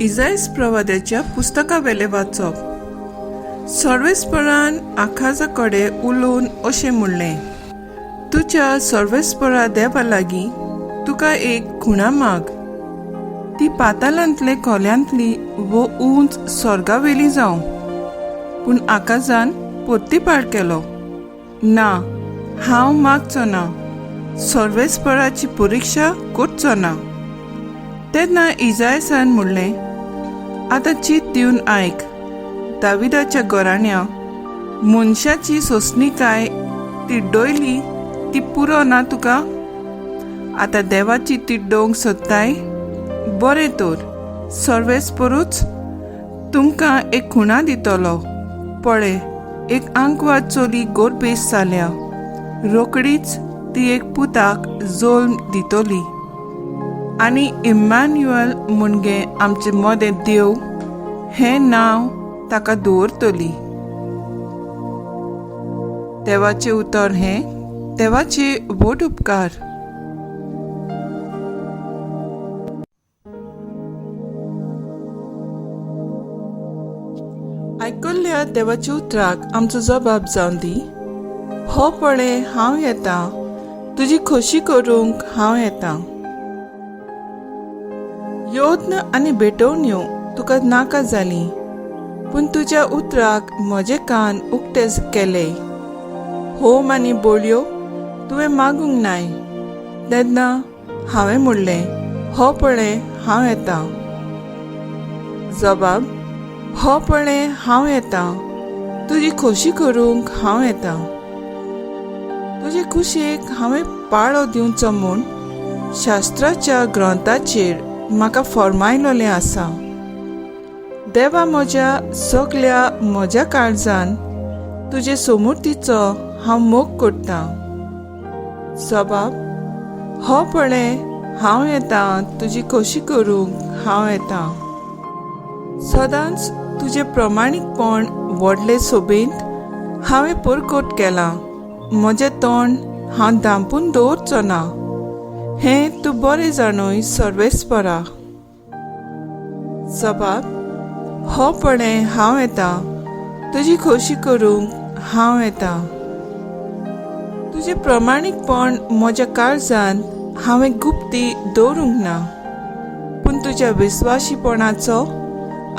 इजायस प्रवाद्याच्या पुस्तकावेलें वाचप. सर्वेस्परान आखाजा कडेन उलोवन अशें म्हणलें, तुज्या सर्वेस्परा देवा लागीं तुका एक खुणा माग, ती पातालांतले खोल्यांतली वो उंच स्वर्गावेली जावं. पूण आकाजान परतीपाळ केलो, ना, हांव मागचो ना, सर्वेस्पराची परिक्षा करचो ना. तेन्ना इजायसान म्हणलें, आतां चीत दिवन आयक, दाविदाच्या घराण्या, मनशाची सोंसणीकाय तिड्डयली ती पुरो ना तुका? आतां देवाची तिड्डोवंक सोदताय? बरें तर, सर्वेस्परूच तुमकां एक खुणा दितलो. पळय, एक आंकवार चली गोरबेस जाल्या, रोकडीच ती एक पुताक जल्म दितली आनी इम्मान्युअल म्हणजे आमचे मदें देव हें नांव ताका दवरतली. देवाचें उतर हें देवाचे व्हड उपकार. आयकल्ल्या देवाच्या उतराक आमचो जबाब जावन दी. हो पळय हांव येता, तुजी खोशी करूंक हांव येता. यत्न आनी भेटवण्यो तुका नाका जाली, पूण तुज्या उतराक म्हजे कान उक्ते केले. होम आनी बोळयो तुवें मागूंक नाय, तेन्ना हांवें म्हणलें, हो पळय हांव येता. जबाब, हो पळय हांव येता, तुजी खोशी करूंक हांव येता. तुजे खुशयेक हांवें पाळो दिवचो म्हूण शास्त्राच्या ग्रंथाचेर म्हाका फर्मायलेलें आसा. देवा म्हज्या सगल्या म्हज्या काळजान तुजे सोमुर्तीचो हांव मोग करतां. जबाब, हो पळय हांव येता, तुजी खोशी करूंक हांव येता. सदांच तुजें प्रमाणीकपण व्हडले सोबेंत हांवें परकट केलां. म्हजें तोंड हांव धांपून दवरचो ना, हें तूं बरें जाणूय सर्वेस्परा. जबाब, हो पळय हांव येता, तुजी खोशी करूंक हांव येता. तुजें प्रमाणीकपण म्हज्या काळजांत हांवें गुप्ती दवरूंक ना, पूण तुज्या विस्वाशीपणाचो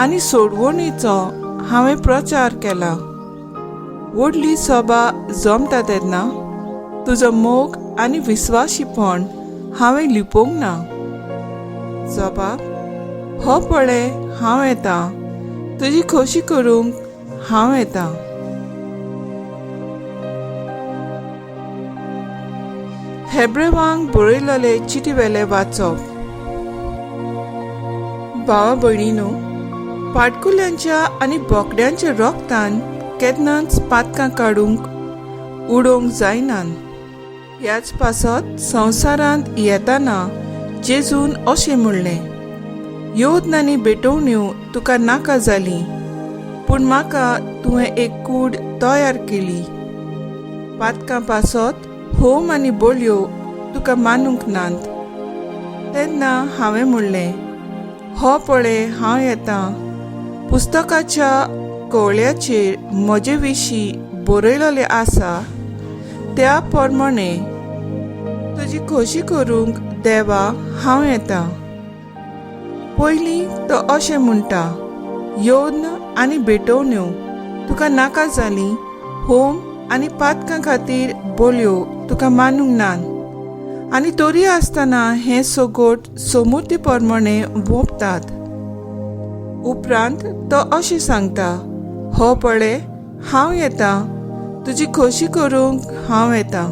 आनी सोडवणीचो हांवें प्रचार केला. व्हडली सभा जमता तेन्ना तुजो मोग आनी विस्वाशीपण हांवें लिपोवंक ना. जबाब, हो पळय हांव येता, तुजी खोशी करूंक हांव येता. हेब्रेवांक बरयलेले चिटीवेले वाचप. भावा भयणीनो, पाटकुल्यांच्या आनी बोकड्यांच्या रोगतान केन्नाच पातकां काडूंक उडोवंक जायनात. ह्याच पासत संवसारांत येताना जेजून अशें म्हणलें, यत्न आनी भेटवण्यो तुका नाका जाली, पूण म्हाका तुवें एक कूड तयार केली. पातकां पासत होम आनी बोलयो तुका मानूंक नात. तेन्ना हांवें म्हणलें, हो पळय हांव येता, पुस्तकाच्या कवळ्याचेर म्हजे विशीं बरयलेलें आसा त्या प्रमाणे तुजी खोशी करूंक देवा हांव येता. पयलीं तो अशें म्हणटा, यत्न आनी भेटवण्यो तुका नाका जाली, होम आनी पातकां खातीर बोलयो तुका मानूंक नात, आनी तरी आसतना हें सगट सोमुर्ती प्रमाणे वोंपतात. उपरांत तो अशें सांगता, हो पळय हांव येता, तुजी खोशी करूंक हांव येता.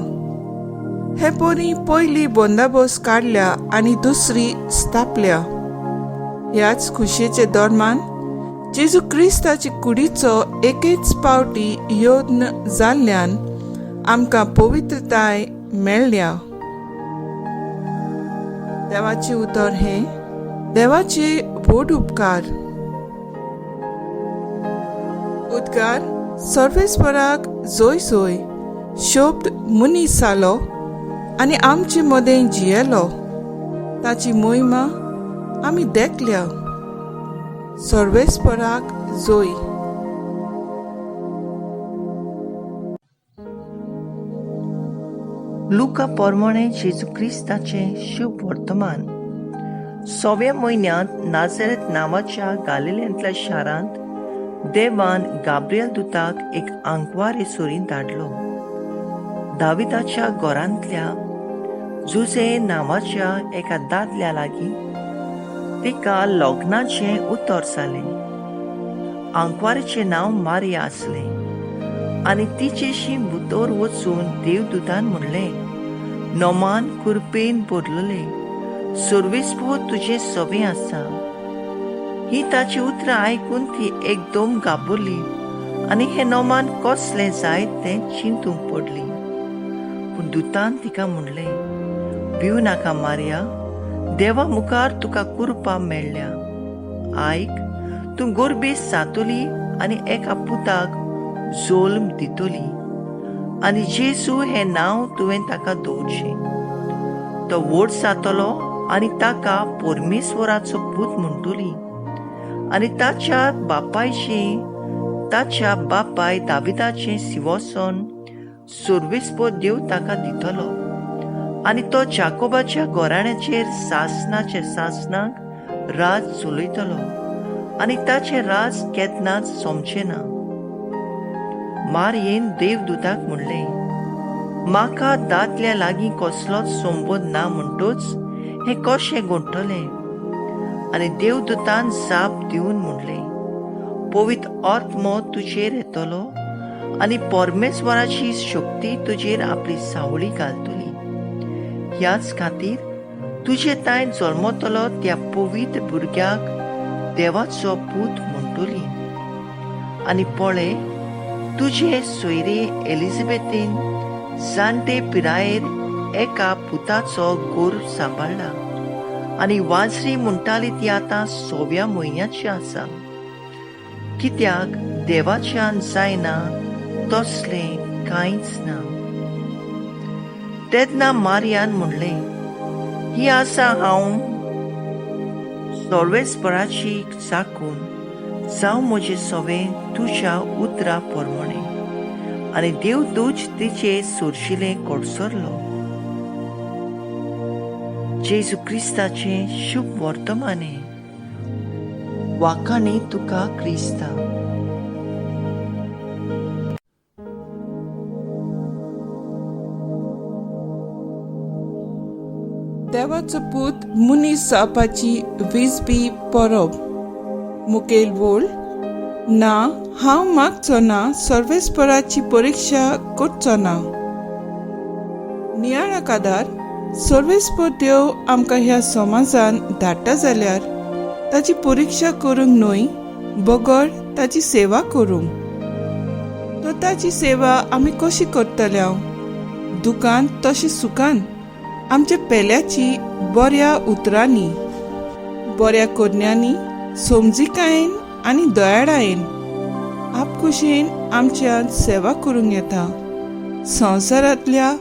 हे परी पयली बंदाबस्त काडल्या आनी दुसरी स्थापल्या. ह्याच खुशयेचे दरम्यान जेजू क्रिस्ताचे कुडीचो एकेच पावटी यत्न जाल्ल्यान आमकां पवित्रताय मेळ्ळ्या. देवाचें उतर हें देवाचे व्हड उपकार. उद्गार सर्वेस्पराक जोय जोय शब्द मनीस जालो आनी आमचे मदें जियेलो. ताची मोहिमा आमी देखल्या. सर्वेस्पराक जोय. लुका पोरमोणे जेजू क्रिस्ताचें शुभ वर्तमान. सव्या म्हयन्यांत नाझरेत नांवाच्या गालिल्यांतल्या शारांत देवान गाब्रियल दुताक एक आंकवारे सोरीन धाडलो. दाविदाच्या घरांतल्या जुजे नांवाच्या एका दादल्या लागीं तिका लग्नाचें उतर जालें. आंकवारीचें नांव मारिया आसलें आनी तिचेशी भितर वचून देवदूतान म्हणलें, नोमान कुरपेन भरलेले सर्वेस्पोर तुजें सवें आसा. ही ताची उतरां आयकून ती एकदम घाबरली आनी हें नोमान कसलें जायत तें चिंतूंक पडली. पूण दुतान तिका म्हणलें, भिव नाका मारिया, देवा मुखार तुका कुरपा मेळ्ळ्या. आयक, तूं गोरबेस जातली आनी एका पुताक जोल्म दितली आनी जेजू हें नांव तुवें ताका दवरचें. तो व्हड जातलो आनी ताका परमेश्वराचो पूत म्हणटली आनी ताच्या बापायचें ताच्या बापाय दाविदाचें सिंवासन सर्वेस्पोर देव ताका दितलो आनी तो जाकोबाच्या घराण्याचेर सासनाचे सासनाक राज चलयतलो आनी ताचें राज केन्नाच सोंपचें ना. मारयेन देवदूताक म्हणलें, म्हाका दादल्या लागीं कसलोच संबंद ना म्हणटच हें कशें घडटलें? आनी देवदूतान जाप दिवन म्हणलें, पवित्र आत्मो तुजेर येतलो आनी परमेश्वराची शक्ती तुजेर आपली सावळी घालतली. ह्याच खातीर तुजे तांय जल्मतलो त्या पवित्र भुरग्याक देवाचो पूत म्हणटली. आनी पळय, तुजे सोयरे एलिझाबेथीन जाणटे पिरायेर एका पुताचो गोर्भ सांबाळ्ळा आनी वाजरी म्हणटाली ती आतां सव्या म्हयन्याची आसा. कित्याक देवाच्यान जायना तसलें कांयच ना. तेन्ना मारियान म्हणलें, ही आसा हांव सर्वेस्पराची चाकून, जावं म्हजें सवें तुज्या उतरा प्रमाणें. आनी देवदूत तिचे सोरशिलें कडसरलो. जेजू क्रिस्ताचें शुभ वर्तमान हें. वाखाणे तुका क्रिस्ता. देवाचो पूत मनीस जावपाची विजबी परब. मुखेल वोल ना, हांव मागचो ना, सर्वेस्पराची परिक्षा करचो ना. नियाळाक आदार सर्वेस्पर देव आमकां ह्या समाजान धाडटा जाल्यार ताची परिक्षा करूंक न्हय, बगर ताची सेवा करूंक. तो ताची सेवा आमी कशी करतले? दुकान तशें सुखान, आमच्या पेल्याची बऱ्या उतरांनी, बऱ्या करण्यांनी, समजिकायेन आनी दयाळायेन आपखुशेन आमच्यान सेवा करूंक येता. संवसारांतल्या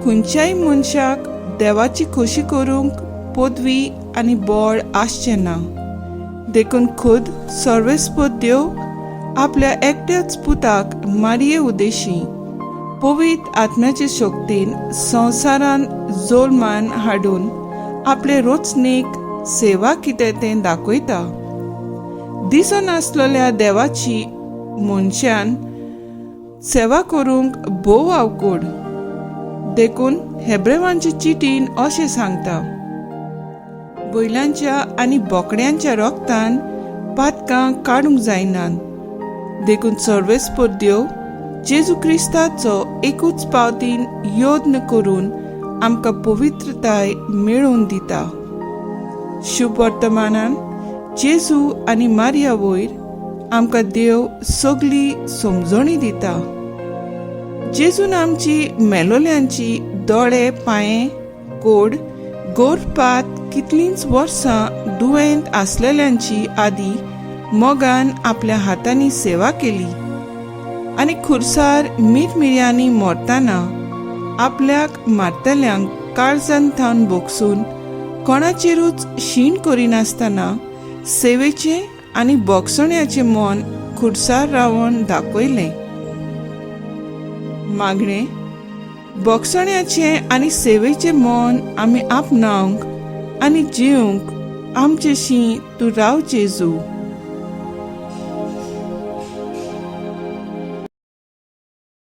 खंयच्याय मनशाक देवाची खोशी करूंक पदवी आनी बळ आसचें ना. देखून खुद सर्वेस्पोर देव आपल्या एकट्याच पुताक मारये उदेशी पवित्र आत्म्याचे शक्तीन संवसारान जोलमान हाडून आपले रचणेक सेवा कितें तें दाखयता. दिसनासलेल्या देवाची मनशान सेवा करूंक भोव अवकूड. देखून हेब्रेवांचे चिटीन अशें सांगता, बैलांच्या आनी बोकड्यांच्या रोगतान पातकां काडूंक जायनात. देखून सर्वेस्पोर देव जेजू क्रिस्ताचो एकूच पावतीन यत्न करून आमकां पवित्रताय मेळोवन दिता. शुभ वर्तमानान जेजू आनी मारिया वयर आमकां देव सगली समजणी दिता. जेजून आमची मेलोल्यांची दोळे, पांये, कोड, गोरपात कितलींच वर्सां दुयेंत आसलेल्यांची आदी मोगान आपल्या हातांनी सेवा केली आनी खुरसार मिरमिऱ्यांनी मरतना आपल्याक मारतल्यांक काळजान थावन भोगसून कोणाचेरूच शीण करिनासतना सेवेचें आनी भोगसण्याचें मन खुर्सार रावन दाखयलें. मागणें. भोगसण्याचें आनी सेवेचें मन आमी आपणावंक आनी जिवंक आमचेशी तूं राव जेजू.